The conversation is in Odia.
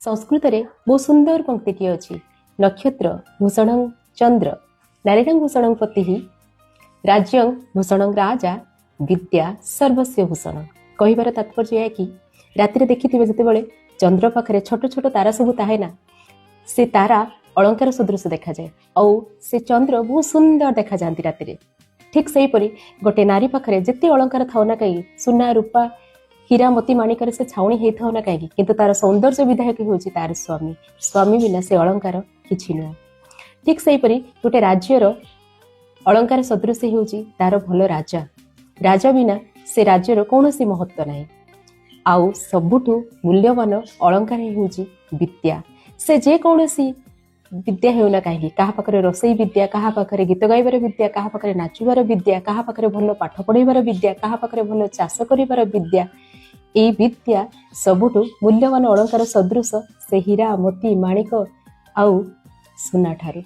ସଂସ୍କୃତରେ ବହୁତ ସୁନ୍ଦର ପଙ୍କ୍ତିଟିଏ ଅଛି, ନକ୍ଷତ୍ର ଭୂଷଣଂ ଚନ୍ଦ୍ର ନାରୀଣଂ ଭୂଷଣଂ ପତିଃ ରାଜ୍ୟଂ ଭୂଷଣଂ ରାଜା ବିଦ୍ୟା ସର୍ବସ୍ୟ ଭୂଷଣ। କହିବାର ତାତ୍ପର୍ଯ୍ୟ ଏହା କି ରାତିରେ ଦେଖିଥିବେ, ଯେତେବେଳେ ଚନ୍ଦ୍ର ପାଖରେ ଛୋଟ ଛୋଟ ତାରା ସବୁ ଥାଏ ନା, ସେ ତାରା ଅଳଙ୍କାର ସଦୃଶ ଦେଖାଯାଏ ଆଉ ସେ ଚନ୍ଦ୍ର ବହୁତ ସୁନ୍ଦର ଦେଖାଯାଆନ୍ତି ରାତିରେ। ଠିକ୍ ସେହିପରି ଗୋଟେ ନାରୀ ପାଖରେ ଯେତେ ଅଳଙ୍କାର ଥାଉ ନା କାହିଁକି, ସୁନା ରୂପା ହୀରା ମୋତି ମାଣିକରେ ସେ ଛାଉଣି ହେଇଥାଉ ନା କାହିଁକି, କିନ୍ତୁ ତାର ସୌନ୍ଦର୍ଯ୍ୟ ବିଧାୟକ ହେଉଛି ତାର ସ୍ୱାମୀ। ସ୍ୱାମୀ ବିନା ସେ ଅଳଙ୍କାର କିଛି ନୁହଁ। ଠିକ୍ ସେହିପରି ଗୋଟେ ରାଜ୍ୟର ଅଳଙ୍କାର ସଦୃଶ ହେଉଛି ତାର ଭଲ ରାଜା। ରାଜା ବିନା ସେ ରାଜ୍ୟର କୌଣସି ମହତ୍ଵ ନାହିଁ। ଆଉ ସବୁଠୁ ମୂଲ୍ୟବାନ ଅଳଙ୍କାର ହେଉଛି ବିଦ୍ୟା। ସେ ଯେକୌଣସି ବିଦ୍ୟା ହେଉନା କାହିଁକି, କାହା ପାଖରେ ରୋଷେଇ ବିଦ୍ୟା, କାହା ପାଖରେ ଗୀତ ଗାଇବାର ବିଦ୍ୟା, କାହା ପାଖରେ ନାଚିବାର ବିଦ୍ୟା, କାହା ପାଖରେ ଭଲ ପାଠ ପଢ଼େଇବାର ବିଦ୍ୟା, କାହା ପାଖରେ ଭଲ ଚାଷ କରିବାର ବିଦ୍ୟା, ଏଇ ବିଦ୍ୟା ସବୁଠୁ ମୂଲ୍ୟବାନ ଅଳଙ୍କାର ସଦୃଶ ସେ ହୀରା ମୋତି ମାଣିକ ଆଉ ସୁନା ଠାରୁ।